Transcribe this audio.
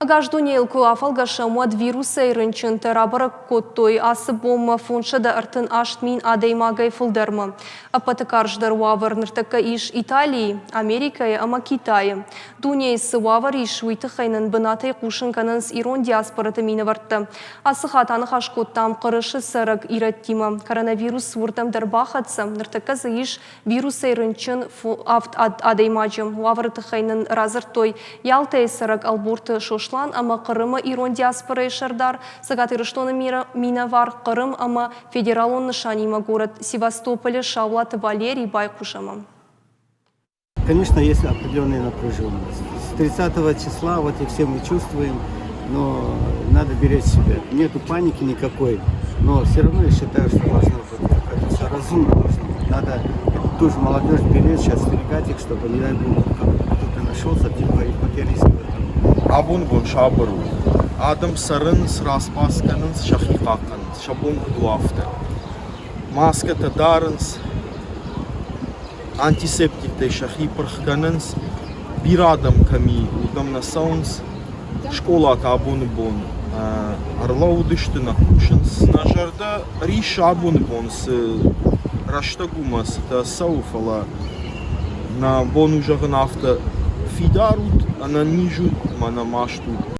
Ӕгас дунейыл куы афӕлгӕсӕм, уӕд вирусӕй рынчынтӕ рабӕрӕг кодтой ацы бонмӕ 538 000 адӕймагӕй фылдӕрмӕ. Ӕппӕты карздӕр уавӕр ныртӕккӕ ис Италийы, Америкӕйы ӕмӕ Китайы. Дунейы цы уавӕр ис, уый тыххӕй нын бынатӕй хъусын кӕнынц ирон диаспораты минӕвӕрттӕ. Ацы хатт аныхас кодтам Хъырысы цӕрӕг ирӕттимӕ. Коронавирус уырдӕм дӕр бахӕццӕ, ныртӕккӕ дзы ис Вирусӕй рынчын авд адӕймаджы уавӕры тыххӕй нын радзырдтой Ялтӕйы цӕрӕг Ӕлборты Сослан ӕмӕ Хъырымы ирон диаспорӕйы сӕрдар, Цӕгат Ирыстоны минӕвар Хъырым ӕмӕ федералон нысанимӕ горӕт Севастополы Саулаты Валерий. Байхъусӕм ӕм. Конечно, есть определенная напряженность. С 30 числа вот и все мы чувствуем, но надо беречь себя. Нету паники никакой, но все равно я считаю, что должно быть это все разумно должно быть. Надо ту же молодежь беречь, остерегать их, чтобы, не дай бог, кто-то нашелся, типа и риск в этом. Абоны бон сабыр у. Адӕм цӕрынц, распас кӕнынц, сӕхи хъахъхъӕнынц, сӕ бон куыд у, афтӕ. Маскӕтӕ дарынц, антисептиктӕй сӕхи пырх кӕнынц, бирӕ адӕм кӕм и, уырдӕм нӕ цӕуынц. Скъолатӕ абоны бон ӕрлӕууыдысты, нӕ кусынц. Нӕ зӕрдӕ риссы абоны бон цы рӕстӕг у мӕ цытӕ цӕуы, фӕлӕ нӕ бон у зӕгъын афтӕ, фидар ут, ӕнӕниз ут ӕмӕ нӕ маст ут.